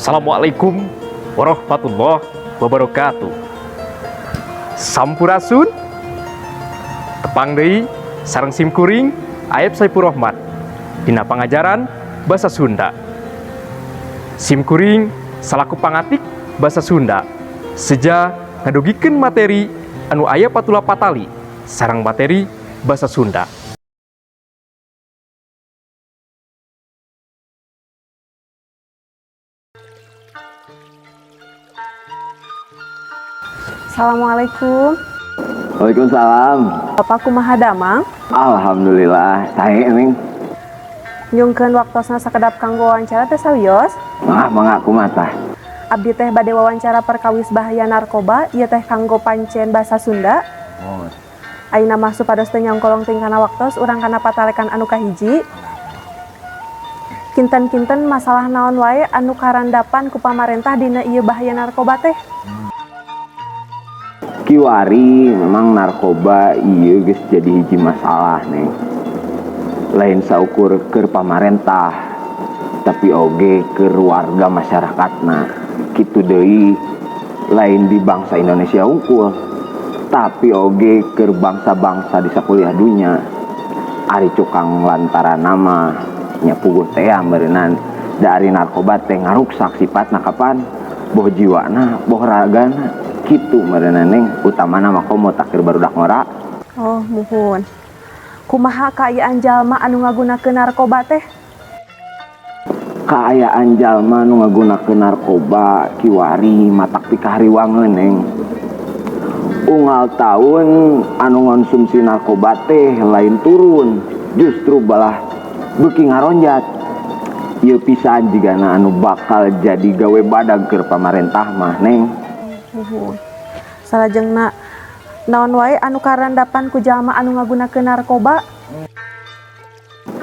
Assalamualaikum warahmatullahi wabarakatuh. Sampurasun. Tepang deui sareng sim kuring Aep Saifur Rahmat dina pangajaran bahasa Sunda. Sim kuring salaku pangatik bahasa Sunda seja ngadugikeun materi anu aya patula patali sareng materi bahasa Sunda. Assalamualaikum. Waalaikumsalam. Bapak, kumaha damang? Alhamdulillah, sae, Neng. Nyungkeun waktosna sakedap kanggo wawancara teh sawios. Mangga, mangga, kumaha tah? Abdi teh bade wawancara perkawis bahaya narkoba, ieu teh kanggo pancen bahasa Sunda. Oh. Ayeuna mah supados teu nyangkolong teuing kana waktos, urang kana patalekan anu kahiji. Kinten-kinten masalah naon wae anu karandapan ku pamarentah dina ieu bahaya narkoba teh? Kiwari memang narkoba ieu geus jadi hiji masalah, Neng. Lain saukur keur pamarentah, tapi oge keur warga masyarakatna. Kitu deui lain di bangsa Indonesia wungkul, tapi oge keur bangsa-bangsa di sakuliah dunya. Ari cukang lantaran nama nya puguh teh meureunnan da ari narkoba teh ngaruksak sifatna, kapan boh jiwana boh ragana kitu meureunnan, Neng, utamana mah komo tah keur barudak ngora. Oh, muhun. Kumaha kaayaan jalma anu ngagunakeun narkoba teh? Kaayaan jalma nu ngagunakeun narkoba kiwari matak pikahariwangeun, Neng. Unggal tahun anu ngonsumsi narkoba teh lain turun, justru balah beuki ngaronjat. Ieu pisan jigana anu bakal jadi gawe badag keur pamarentah mah, Neng. Muhun. Salajengna, naon wae anu karandapan ku jalma anu ngagunakeun narkoba?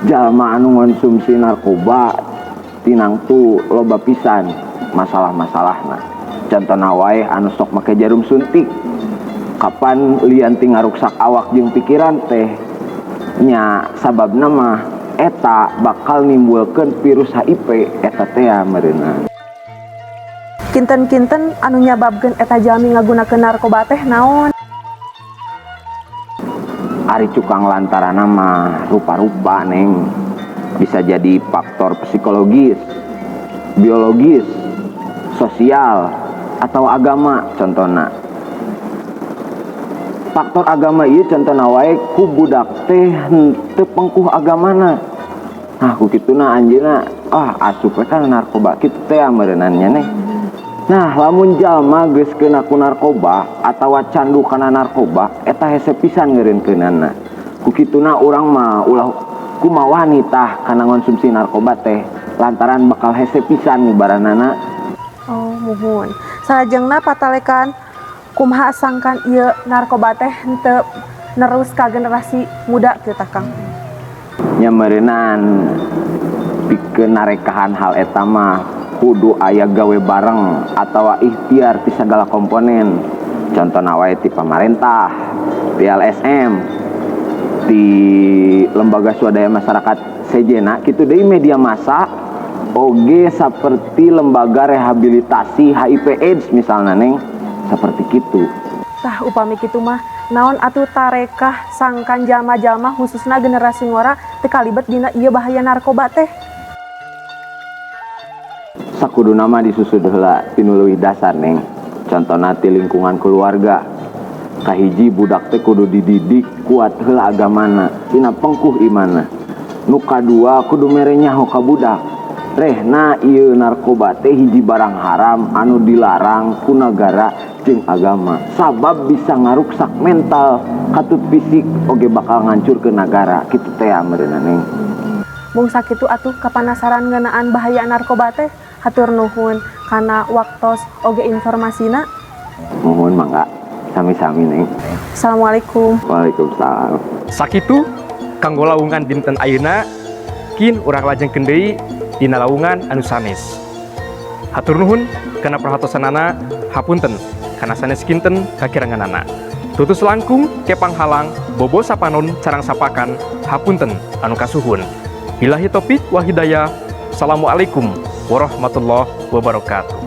Jalma anu ngonsumsi narkoba tinangtu loba pisan masalah-masalahna. Contohna wae anu sok make jarum suntik, kapan lian ti ngaruksak awak jeung pikiran teh nya, sababna mah eta bakal nimbulkeun virus HIV eta teh ya meureunna. Kinten-kinten anu nyababkeun eta jalmi ngagunakeun narkoba teh naon? Ari cukang lantaran mah rupa-rupa, Neng. Bisa jadi faktor psikologis, biologis, sosial, atau agama. Contohna faktor agama ieu, contohna wae ku budak teh henteu pengkuh agamana. Nah, ku kituna anjeunna ah asup we kana narkoba kitu teh meureunan nya, Neng. Nah, lamun jalma geus kena ku narkoba atawa candu kana narkoba, eta hese pisan ngeureunkeunana. Ku kituna urang mah ulah kumaha wani tah kana ngonsumsi narkoba teh, lantaran bakal hese pisan ngubaranana. Oh, muhun. Salajengna patalekan, kumaha sangkan ieu narkoba teh henteu nerus ka generasi muda kieu tah, Kang? Nya meureunan pikeun narekahan hal eta mah kudu aya gawe bareng atawa ikhtiar ti sagala komponen. Contohna wae ti pamarentah, ti LSM, ti lembaga swadaya masyarakat sejena, kitu deui media massa oge seperti lembaga rehabilitasi HIV AIDS misalnya, Neng, seperti gitu. Tah, upami kitu mah naon atuh tarekah sangkan jalma-jalma khususna generasi ngora teu kalibet dina ieu bahaya narkoba teh? Sakuduna mah disusud heula ti nu leuwih dasar, Neng. Contohna ti lingkungan keluarga. Kahiji, budak teh kudu dididik kuat heula agamana, tina pengkuh imana. Nu kadua, kudu mere nyaho ka budak rehna ieu narkoba teh hiji barang haram anu dilarang ku nagara jeung agama, sabab bisa ngaruksak mental katut fisik oge bakal ngancurkeun nagara kitu teh meureunna, Neng. Mung sakitu atuh kapanasaran ngeunaan bahaya narkoba teh. Hatur nuhun kana waktos oge informasina. Mohon mangga, sami-sami, Neng. Assalamualaikum. Waalaikumsalam. Sakitu kanggo lawungan dinten ayeuna, kin urang lajengkeun deui dina lawungan anu sanes. Hatur nuhun kana perhatosanana, hapunten kana sanes kinten kakiranganana. Tutus langkung kepang halang bobo sapanon carang sapakan, hapunten anu kasuhun. Billahi taufik wal hidayah. Assalamualaikum warahmatullahi wabarakatuh.